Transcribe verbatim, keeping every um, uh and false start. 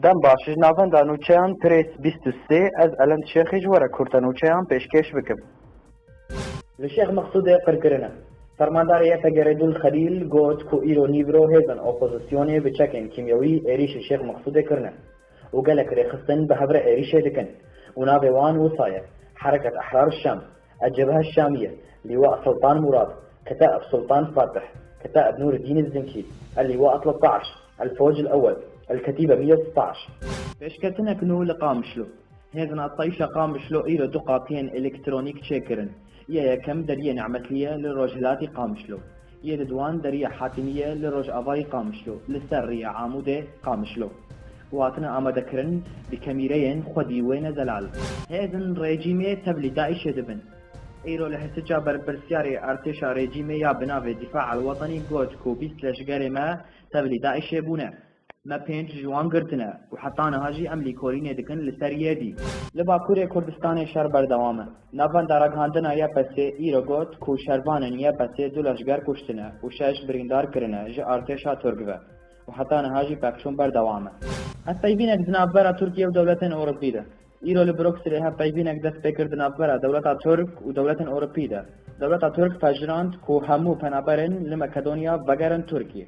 Dem baş, ji navenda nûçeyan Prês bîst û sê, ez Elend Şêxî ji we re kurte nûçeyan pêşkêş bikim. Li Şêx Mexsûdê qir kirine. Fermandarê Y P G Redûl Xelîl got ku îro nîvro hêzên opozisyonê bi çekên kîmyewî êrîşî Şêx Mexsûdê kirine û gelek rêxistin bi hev re êrîşê dikin û navê wan wisa ye: Hereket Ehrar Şam, El Cebhe Şamiye, Lîwa Sultan Murad, Ketaib Sultan Fatih, Ketaib Nûreddîn Zinkî, El Lîwa tlettaş, El Fewc El Ewel, El Ketîbe mîye sitaş. Pêşketinek nû li Qamişlo. Hêzên Asayîşa Qamişlo îro du qatiyên elektronîk çêkirin. Yê yekem deriyê Nimetliye li rojhilatî Qamişlo. Yê di duan deriyê Hatîmiye li rojavayî Qamişlo, li ser rêya Amûdê Qamişlo. Û hatine amadekirin bi kemîreyên xwedî wêne zelal. Hêzên rejîmê tevlî DAIŞê dibin. Îro li Hisica berpirsyarê artêşa rejîmê ya bi navê Dîfa El Wetenî got ku bîst leşgerê me tevlî DAIŞê bûne. Me pênc ji wan girtine û heta niha jî em lêkolînê dikin li ser yê dî. Li Bakurê Kurdistanê şer berdewam e. Navenda ragihandina Y P S'ê îro got ku şervanên Y P S'ê du leşger kuştine û şeş birîndar kirine ji artêşa Tirk ve û heta niha jî pevçûn berdewam e. Hevpeyvînek di navbera Tirkiye û dewletên Ewropî de. Îro li Brukselê hevpeyvînek dest pê kir di navbera dewleta Tirk û dewletên Ewropî de. Dewleta Tirk pejirand ku hemû penaberên li Makedonya vegerin Tirkiyê.